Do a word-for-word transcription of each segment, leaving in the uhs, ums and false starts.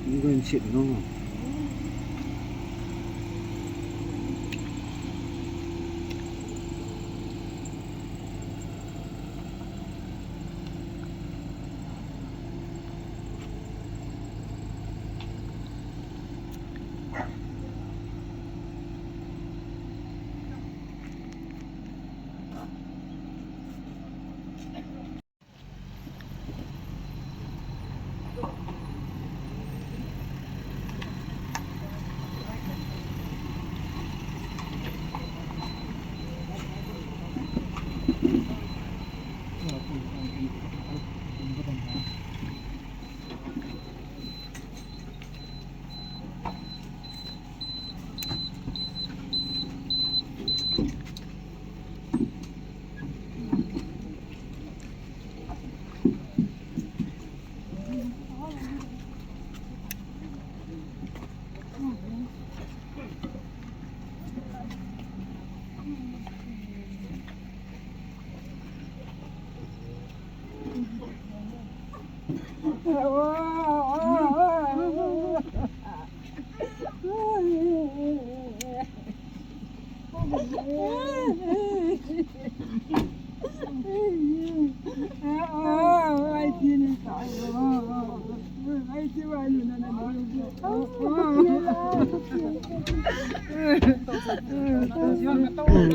Iwan sit no.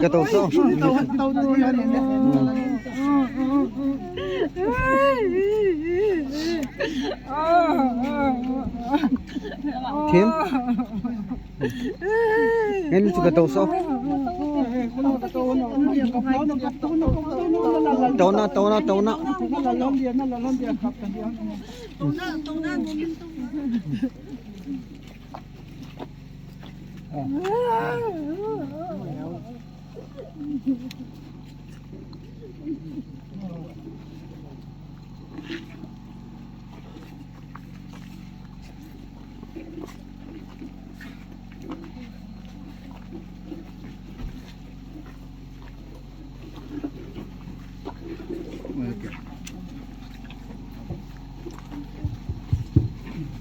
Ka to so. Kim? Ngen chu ka to so. To na, to na, to na.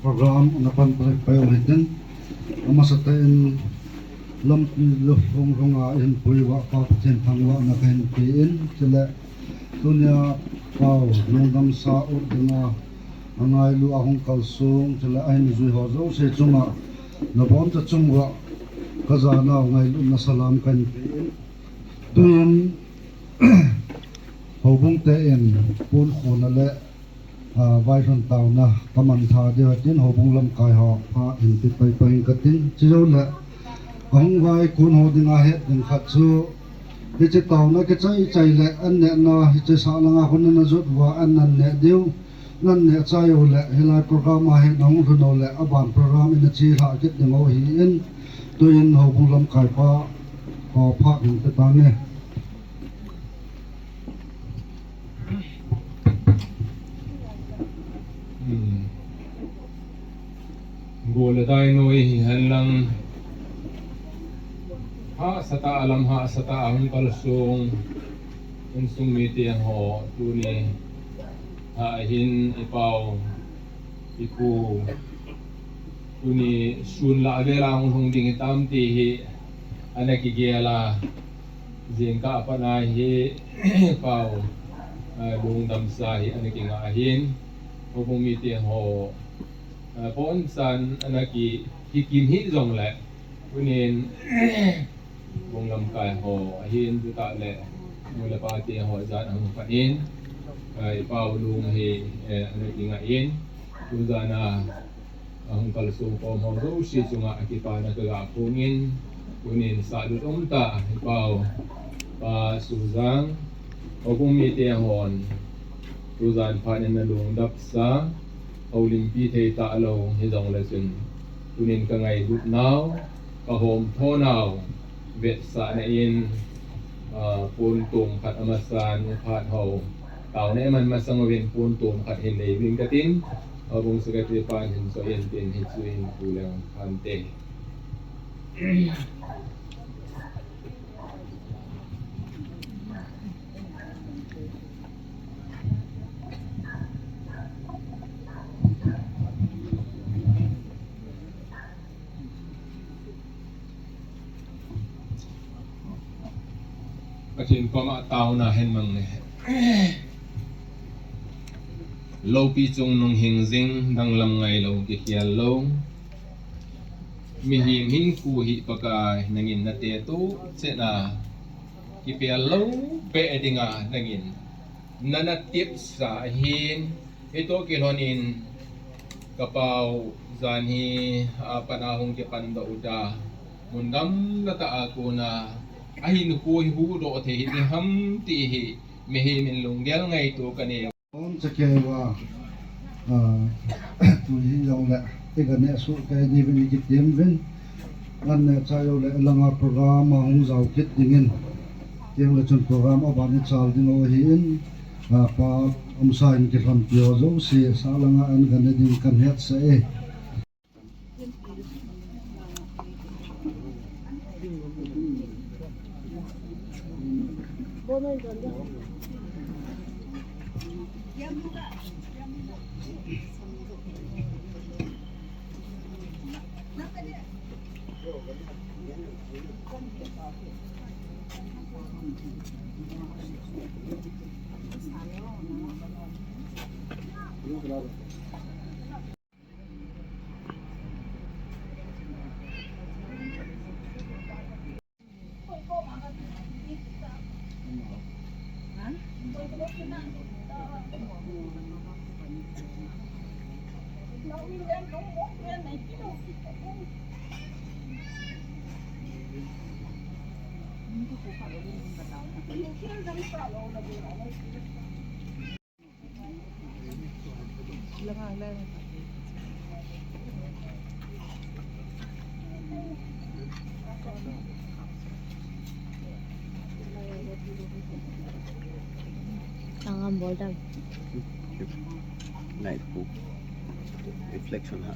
Program ana pan pai pai u hitin, amasa tah in lampi lhung lhung a ihin pui uva Pa Pathen thangvahna kahin pe in, chule tunia Pau lungdamsa ut dinga angailu a hung kalsong, chule ahin jui ho jouse chunga naboncha chung uva kajana ngailutna salam kahin pe in. Tuin houbung te in pon khona le, ah, vaihon taona kaman tha diu tin houbung lamkai ho phat hin pe pai pai katin. Chujou le ahung vai kon ho dinga het ding khat chu, hiche taona kichai chai le an nehna hiche sah langa khun ana jot uva an nan neh diu. Nan neh chai u le, hilai program a hin nahung lhun u le, aban program in ache lhah kit ding u ahin, tuin houbung lamkai pa, pa phat hin pe tange. Hmm. Go le dai noi hihen lang. Hahsatah a lam hahsatah a hung kalsong insung mite ho tuni a hin i pau i pu tuni sun lah vel a hung lhung ding hitam ti hi ana kigel a, jingkah a pat a hi pau, eh, lungdamsa hi ana kingah ahin, houbung mite ho, eh, pon san ana ki, kikim hi jongle, tunin, houbung lamkai ho ahin, tutah le nu le pa te ho jan ahung phat in, eh, i pau lung hi, eh, ana kingah in, tujan a ahung kalsong khom ho jouse chunga akipana kaga phong in, tunin sahlut umtah i pau Pa Sujang, houbung mite hon tujan phat in ana lungdamsa, houlimpi thei talou hijongle chun, Tunin ka ngailut nau, ka hom tho nau, vetsahna in, ah, pon tom khat amasan, phat ho, taona iman masang uvin pon tom khat hin nei uving katin, ah, Bung Secretary pan hin so in tin hichu in Pu Lengphante. Pathen koma taona hin mang ne. Loupi chungnung hingjing, danglam ngailou kikhel lou. Mihem hinkho hi Pakai nangin nate toh cheh a kipel lou beh dinga nangin nana tepsa ahin, hitoh kilhonin kapau jan hi apat a hung kipan doh uta, mun gamla tah a kona ahinkho hi huhdoh thei hiding ham ti hi mihem in lunggel ngaito kanei. Hon chakei uva, ah, tuni hi jongle, i ganeh soh kei diuvin i kitem uvin. An neh chai jongle, langa program ahung jao kit dingin. Tiang le chun program aban i chal ding u ahin, ah, Pa Umsa in kilhonpi ho jouse, sah langa an ganeh ding kan hetsah e. Tangam bol dam. Night pool. Reflection ha.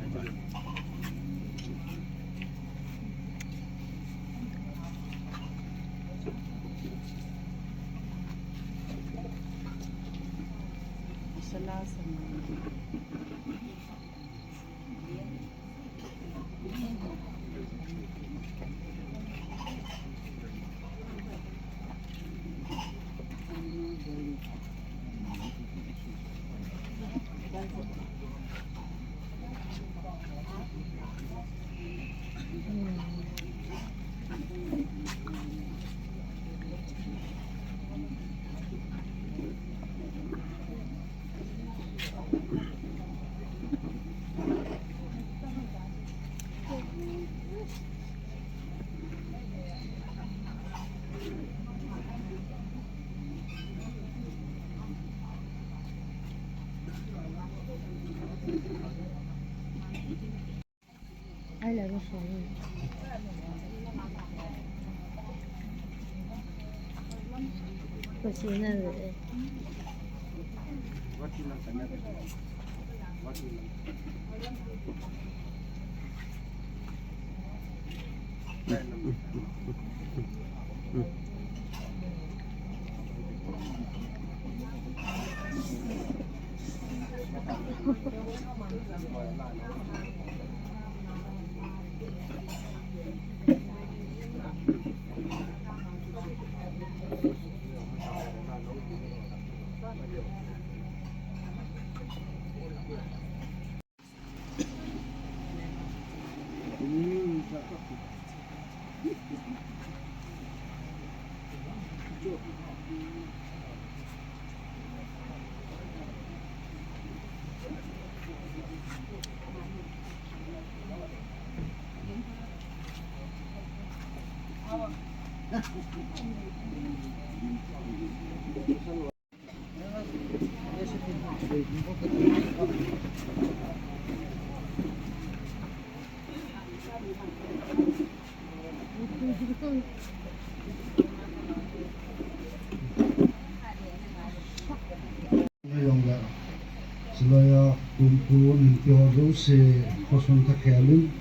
Keiho jouse, khosung kakhel in,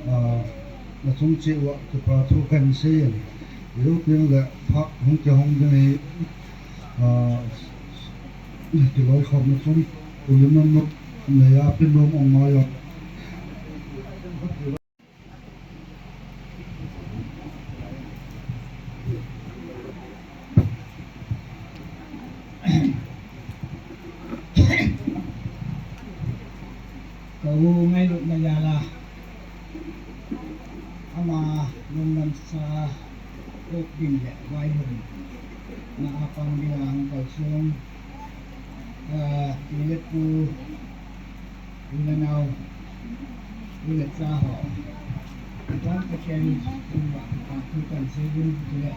ah, nachung cheh uva kipa thu kahin seiyin. Ilopi le phat hung kihong ding ahi, ah, kiloikhomna chung, ulim nungnung, neiya pilum ong ma jong. Ka u ngailutna jal a, ama lungdamsa, hop ding le vaihomna a pang ding a hung kalsong, ah, pi le pu, u le nao, u le cha ho, adang taken in vang, vang thu kahin seiyin, chule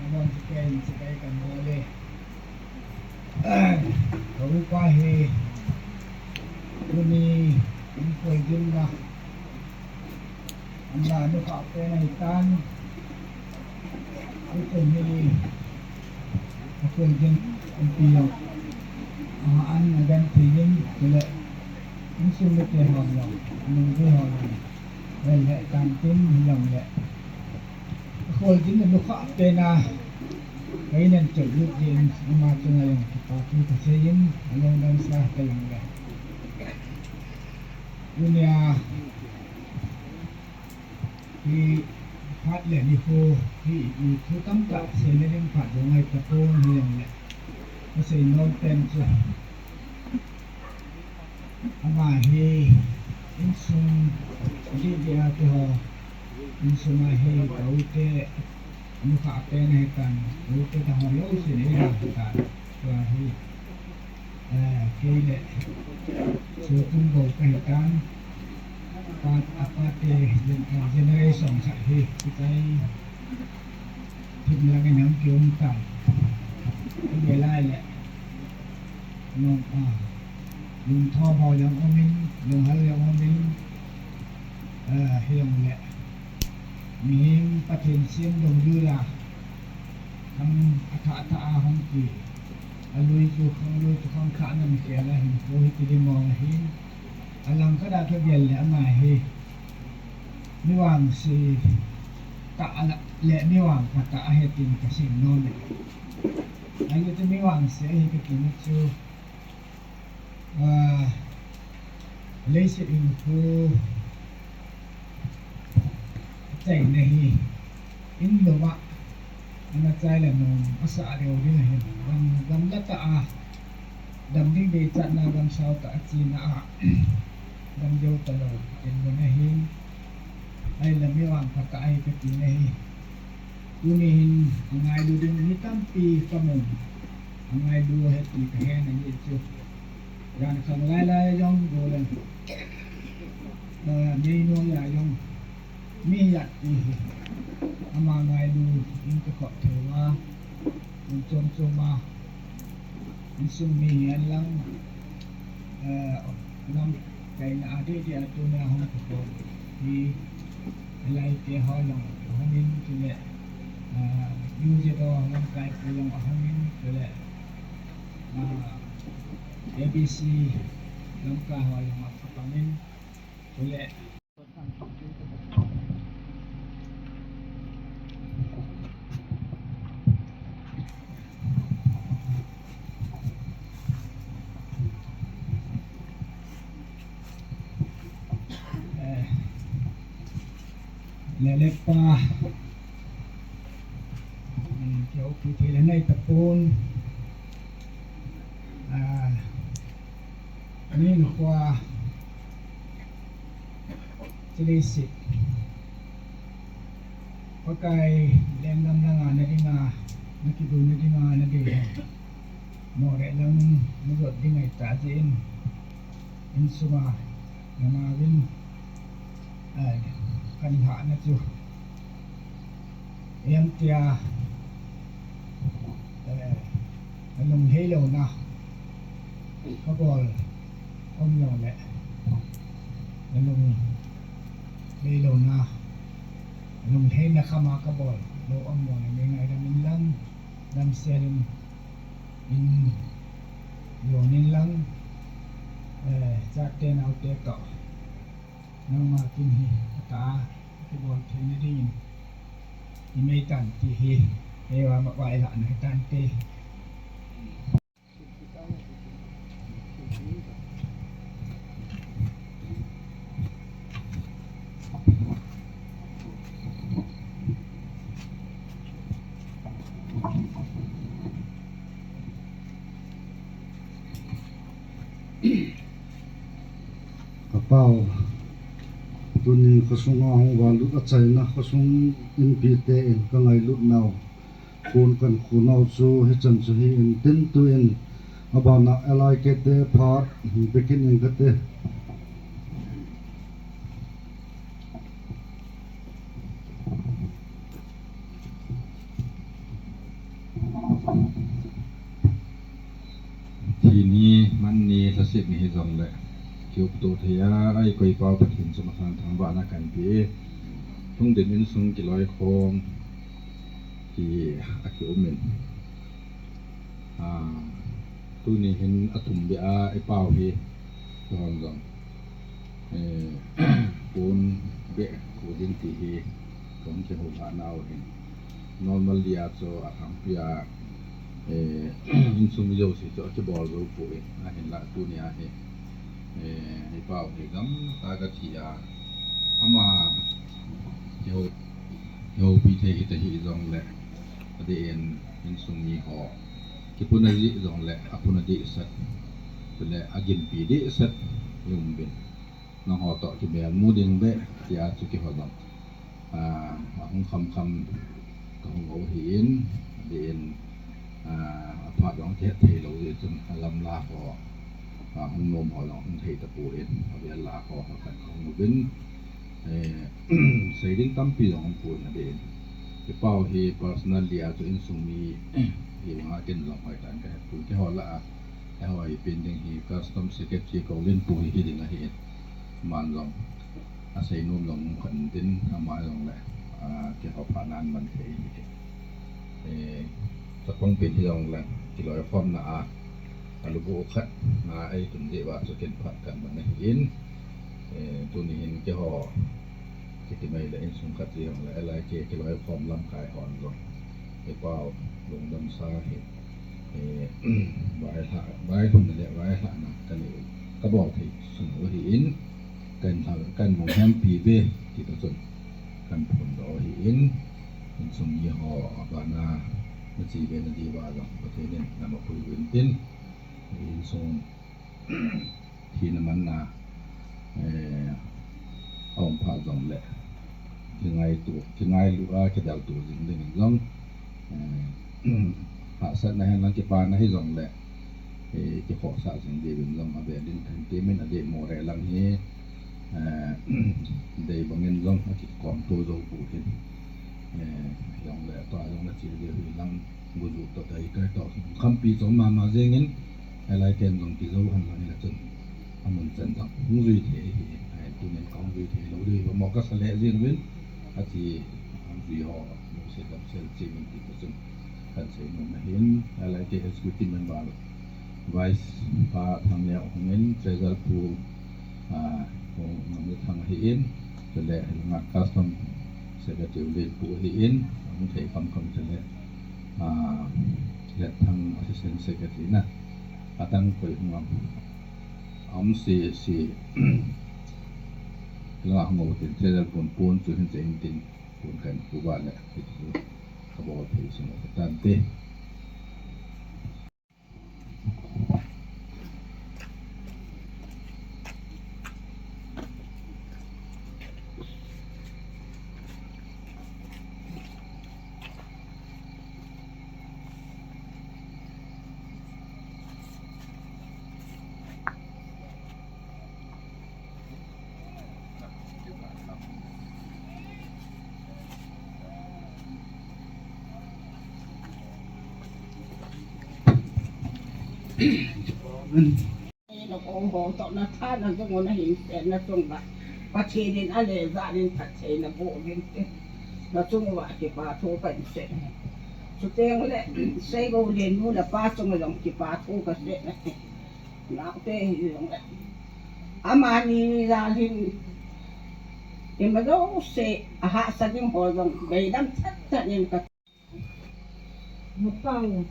adang taken in chibai kahin bol e. Ka upa hi tuni in kholjinna, ama nukhah pen ahitan, tuchung hi akholjin umpi jong, ama an agenthei in, chule insung mite ho jong, nungjui ho jong, vel lheh tan tin, hijongle akholjinna nukhah pen a ka in ahin chotlut jeh in, ama chunga jong kipa thu kaseiyin, alungdamsa kahin le. Tunia hi phat le nikho hi, i thu tamtah seina ding phat jong ahi tapon, hijongle kasei nom pen chu, ama hi insung didi a te ho, insung a hi ka u te nukhah pen ahitan, u te ta ho jousen eina hitan, tua hi, eh, kei le Sochung bou kahitan, apa, apa te gen-, eh, generation khat hi, hichai thim lang in hung kium tan. Hung ve lai le, lung, ah, lungthom ho jong um in, lunghel jong um in, eh, hijongle mihem Pathen sem dungjui a, khang athah thah a hung ki, alui chu khang lui chu khang thah a na khel a hinkho hi ti ding mong ahin, alangkhat a kagel le ama hi mi vangse tah a le mi vangpha tah ahi tin kasei nom e. Ajeh chu mi vangse ahi kati na chu, ah, leiset hinkho achaina hi, in lom a ana chai le nom asah leu ding ahin, gam, gamla tah a dam ding deichatna, gamsao tah a chena a dam jou talou, in lom ahin, ahinla mi vangpha tah ahi kati na hi. Tuni hin angailu ding mi tampi kamun, angailu ahi ti kahen, ajeh chu jan khang lai lai a jong golel, eh, mei noi a jong mi ijat ti hi ama ngailu in kakhop thei uva, mun chom chom a, insung mi hihen lang, eh, lamkaina a didi a tunia hung kikhom hi, hilai te ho jong ahung in, chule, eh, U Z O lamkai te jong ahung in, chule, eh, A B C lamkai ho jong apang in, chule Eh, le le pa, eh, kihoupi thei le nei tapon. Ah, Ani nikho a, chule si, Pakai lenggam langa nadinga, nakidouna dinga nadei, Moreh lang najot ding ahitah jeh in, insunga nanaovin, eh, kalhahna chu, Em tia, eh, nalunglhai louna kabol um jongle, nalunglhai louna, nalunglhaina khama kabol lou um jongle, nei ngaidam in lang, damsel in, in jon in lang, Eh, chate naote toh, nangma kin hi, ata, kibol theina dingin, i mei tan ti hi, eiva ma vai la na hi tante. Ka pau, tuni khosung a hung valut a chaina khosung inpi te in ka ngailut nau. Kon kan khonau chu hichan chu hi in tin tu in abana L I K te phat bekin in kate. Thi ni, man ni, lhaset ni hijongle, kiup to thei a, ei koi pau Pathen chu masang thangvahna kahin pe e. Lungdin insung kiloikhom, ti a kium in. Ah, tuni hin athum beh a, i pau hi, tun jong. Eh, pon beh khu ding ti hi, kon kihou lhah nau hin. Normal dia chu athangpi a, eh, insung mi jouse chu akibol jou poi, ahinla tuni a hi, eh, i pau hi gamta kathi a, ama kihou, kihoupi thei hita hijongle, adeh in insung mi ho kipuna jeh jongle, apuna dehset, chule aginpi dehset, i um uvin. Nangho toh kimelmu ding beh, tia chu kihou jong. Ah, ahung khamkham kahung u ahin, adeh in, ah, aphat jong kihet thei lou jeh chun alamla ho, ah, hung nom ho jong hung thei tapon, avel la ho, ho khat kahung uvin, eh, sei ding tampi jong umpon adeh in. I pau hi personally a chu insung mi, hi vang a ken jong hoitah in kahet pon, keiho lah a, eiho hi pen ding hi custom secretary Koulen pu hi, hi ding ahin. Aman jong asei nom jong um khan tin, ama jongle, ah, keiho phat nan man thei hi. Eh, chapang pen hijongle, kiloikhomna a, alubuh khat na eitun jeh uva chu ken phat kaman ahin. Eh, tuni hin keiho, kiti mai le insung khat jeh jongle, L I K kiloikhom lamkai hon jong, i pau lungdam sa hi, eh, vailhah, vailhunna le vailhahna kanei, kabol thei sun u ahin, kan lha, kan mu hempi ve, ti toh chun kan phondoh u ahin, insung mi ho abana nache ve nadiuva jong Pathen in nama pui uvin tin, insung thina manna, eh, aum phat jongle, kingaitu, kingailu a, kidaltu jing dingin jong, eh, hahsatna hen lang kipana hijongle, eh, kikhohsah jing diuvin jong avel in kahin temin, adeh mo reh lang hi, eh, dei bangin jong akikhomto jou poi hin, eh, jongle tua jongle che diu hi lang, guju toh dei kai toh khampi chom mama jengin, L I K in jong kijou hen lang hile chun, amun chan jong hung jui thei hi, eh, tunin kahung jui thei lou diu hi, amaho kasa lheh jeng uvin, ache, hung jui ho, lungset damsel che uvin ti toh chun, kan sei nom ahin, L I K executive member, Vice pa Thangneo hungin, Treasurer pu, ah, Ngamlethang ahin, chule hilanga Custom Secretary u Lenpu ahin, ahung thei khamkham chule, ah, Letthang Assistant Secretary na, adang koi hung am, am sese, hilanga hung u tin, Treasurer pun pun chu hin che in tin, pun kan pu ba le, hichu kabol thei sun u tante. Na kong ho toh na tha na jung u na hin sen na chung ba. Pathen in ale jat in phatthei na boh uvin te. Na chung uva kipa thu kan sei. Chuteng le, Seigoulen nu le pa chung u jong kipa thu ka sei na. Naote hi jong le. Amani jal hin ima jouse ahahsa ding ho jong beidam tah tah in ka. Napao,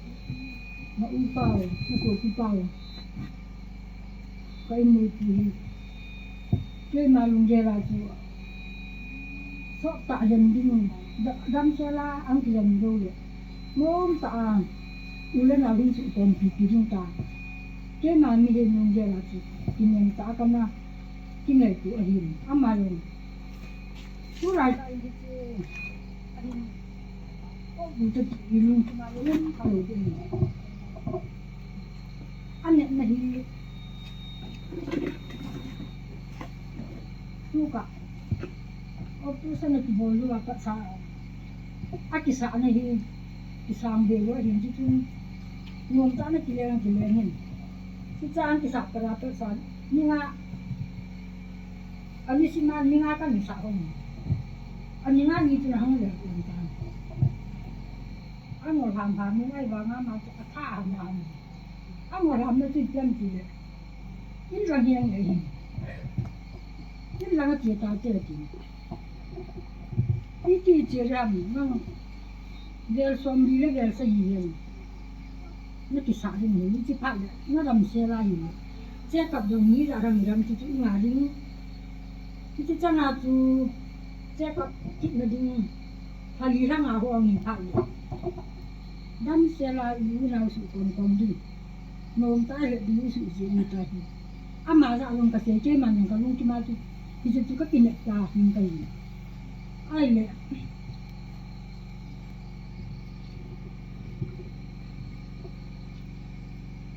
na u pao, na sopi pao. Ka imu pi hi. Keima lunggel a chu sottah jen ding, da-, damsel a ang kijen jou le. Nomtah a, u le nao hin suhkhompi pi ding ta. Keima mihem lunggel a chu, kinem tah a kana, kingaito ahin. Ama jong. Tulai tah in hiche, ahin. Ko bu te ti lung tuma le lung ka lo ding. Anepna hi. Tuka. Operation a kibol lou a pat sa. Akisahna hi. Kisang be lou ahin chuchun. Nomtah na kileng kileng hin. Chucha an kisah para pat sa. Ni nga. Ani sima ni nga kan sa hong. Ani nga ni chu hong le kan ta. Angol ham ham ni ngai ba nga ma chu atha ham ham. Angol ham na chu pian ti le. In lang hian le hin. In lang a ti ta te ti. Iti che ram nang vel som li le vel sa hi hian. Na kisah ding hi, hiche phat le, na damsel a hi. Check up jong ni la ram ram chu chu i nga ding. Hiche chang a chu check up kit na ding. Pha li lang a ho ang hi phat le. Damsel a i u nau suhkhom khom ding. Nomtah le ding i suhjih ni ta hi. Ama jal jong ka sei, keiman jong ka lungthim a chu. Hiche chu ka kinep ta hin ka hi. Ahile.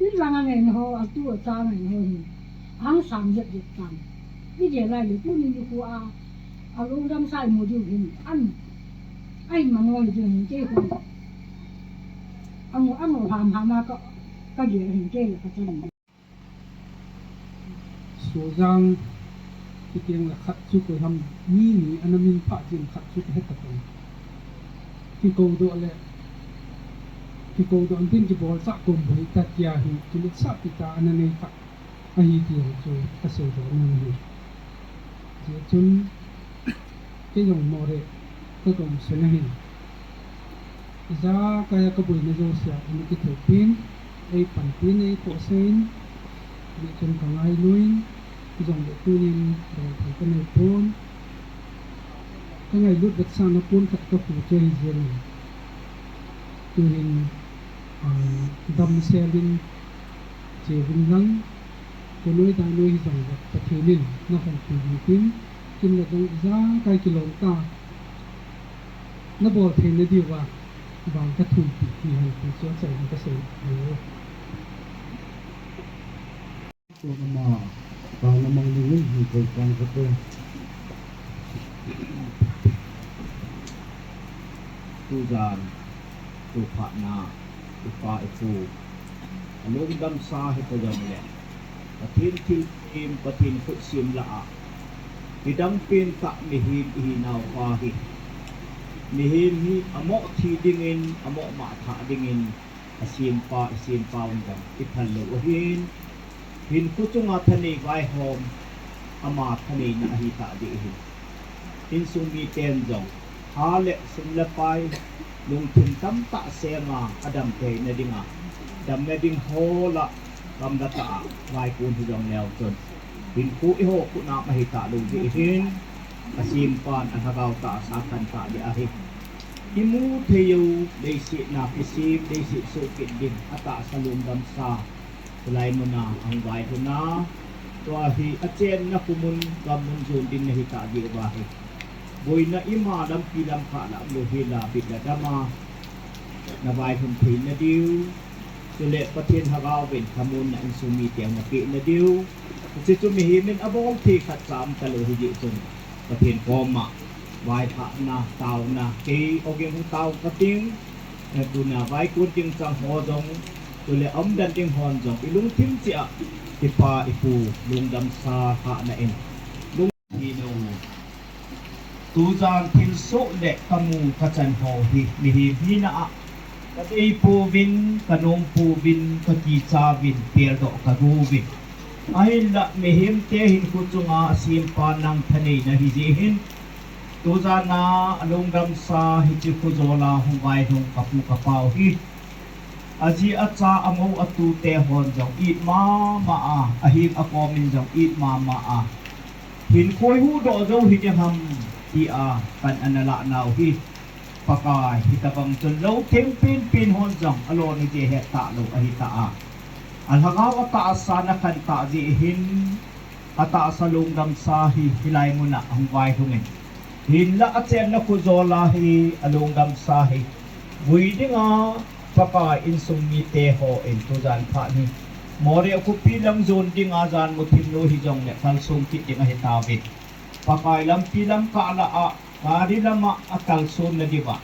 Inlanga ngen ho, atu acha ngen ho hi, ahang sang jep jep tan. Igel lai le, tuni nikho a, alungdam sa imu diu hin, an, ahin mangol diu hin, kei khu. Angol, angol ham ham a ka, kagel hin, kei le kachan. Sojang, kiti ang le khat chu koi ham, mi ni ana min pha jin khat chu kahe tapon. Kikou doh le, kikou doh tin kibol cha kom boi ta tia hi, kilet sah pi ta ana nei kha. Ahi ti ang chu kasei doh nom ahi. Tia chun, Kei jong Moreh, ka gam sung ahin. Ijakai a ka boina jousea, ana kithopi in, ei panpi in, ei khohsah in, ijeh chun ka ngailu in, jongle tunin, bol thei ka nei pon. Ka ngailut vetsahna pon khat ka khu chu ahi jeng in. Tuhin, ah, damsel in, che uvin lang, Ka noi da noi hi jong le Pathen in na hon pi ding tin, kin le dong ijakai kilom ta. Na bol thei na diu va, vang ka thum pi hi han pi chu achaina ka sei. Ko na ma, ka na mang ni ni hi ko kong ka te. Tu jan, tu phat na, tu pa i pu. Alungdam sa hi ta jong le. Pathen thilpeh, Pathen khut sem lah a. Hidang pen tah mihem ihi nau pa hi. Mihem hi amo thi dingin, amo mangthah dingin, asempa, isempa un jong, iphal lou ahin. Hinkho chunga thanei vaihom, ama thaneina ahi ta ding ahin. Insung miten jong, ha le sum le pai, lungthim tamtah sema, adam theina dinga, damna ding ho lah, gamla tah a, vaikun hi jong neo chun. Hinkho eiho khut a ahi ta lou ding ahin, asempan, alhagao tah a, sakhan ta ding ahi. Imu thei u, leiset na kisem, leiset soh kit ding, atahsa lungdam sa. Tulai muna ahung vailhun a, tua hi achenna khomun, gam mun jon ding nahi ta ding uva hi. Boina ima lampi lamkah lah lou hi la bit la dam a, na vailhun thei na diu. Chule Pathen lhagao vin thamun na insung mite na peh na diu. Hiche chu mihem in abol thei khat cha um talou hi jeh chun Pathen koma vaithahna, taona, kei ogin hung tao kating. Tuna vaikun ding chang ho jong, chule aumdan ding hon jong, ilungthim cheh a, ipa ipu lungdam sa hahna in. Lung hi lou. Tujan thilsoh le kamu kachan ho hi, mihem hina a. Kadei pouvin, kanom pouvin, kakicha uvin, peldoh kago uvin. Ahinlah mihemte hinkho chunga asempa nang thaneina hijeh hin, tujana alungdamsa hiche khojol a hung vailhung kapu kapau hi, aji acha amou atute hon jong it mama a, aheng akom in jong it mama a, hinkho huhdoh jou hiding ham tia pan ana lah nau hi, Pakai, hitobang chun lou theng penpen hon jong alon u jeh hettah lou ahitai. Alhagao atahsa ana khan tah jeh hin, atahsa lungdamsa hi hilai muna ahung vailhung in, hinlah achenna khojol a hi alungdamsa hi vui dinga Pakai, insung mite hon tujan phat hi Moreh khopi lang jon dinga janmu themnu hijongle kalsong kit ding ahitauvin, Pakai, lampi lamkah lah a gari lama akalsonna diuva,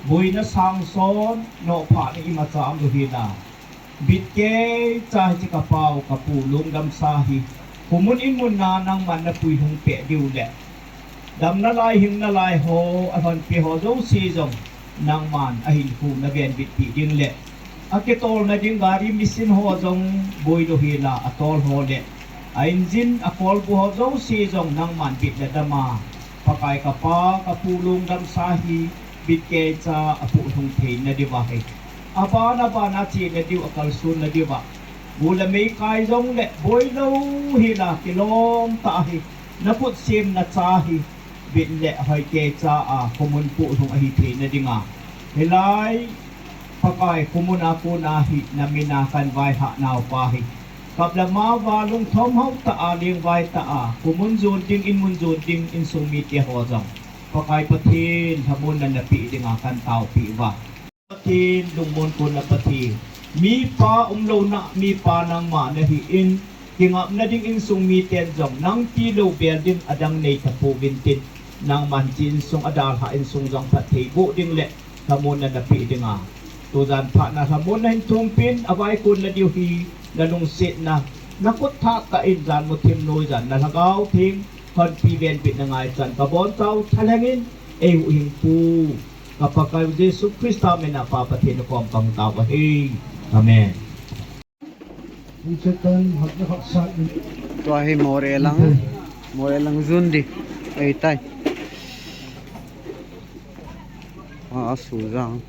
boina sangson nophahna imacha umlou hela, bitkeicha hiche kapau kapu lungdamsa hi khomun inmun a nangman napuilhung peh diu le, damna lai hingna lai ho, alhonpi ho jouse jong nangman ahinkho navenbitpeh ding le, akitolna ding gari machine ho jong boilou hela atol ho le, a engine akolbu ho jouse jong nangman bit le dama, Pakai, kapa kapu lungdamsa hi bitkeicha apuilhung theina diuva hi, aban aban a chena diu akalsonna diuva, bu le meikai jongle boilou hela kilom tah hi, nakhut semna cha hi bit le hoikeicha a khomun puilhung ahi theina dinga, hilai Pakai, khomuna kona hi namin a kahin vailhah naupa hi, kap le mao a lungthim hao tah a, lengvai tah a, khomun jon ding, inmun jon ding, insung mite ho jong, Pakai Pathen, lhamonna napeh dinga kahin taopeh uva. Pathen, lungmon kona Pathen, mipa umlouna mipa nangma nahin, kingapna ding insung miten jong nang tilou bel ding adang neitapouvin tin, nangman hiche insung adalhah insung jong phatthei boh ding le lhamonna napeh dinga, tujan phatna lhamonna hin thumpin, avaikonna diu hi nalungsetna, nakhut thahtah in janmu themnu jan nalhagao theng honpi venbitna ngaichan kabonchau thalheng in, eihuhhingpu, ka Pakaiu Jesu Christa mina Pa Pathen nakom kahung tao ahi. Amen. Tua hi Moreh lang, Moreh lang jon ding ahitai. A, asujang.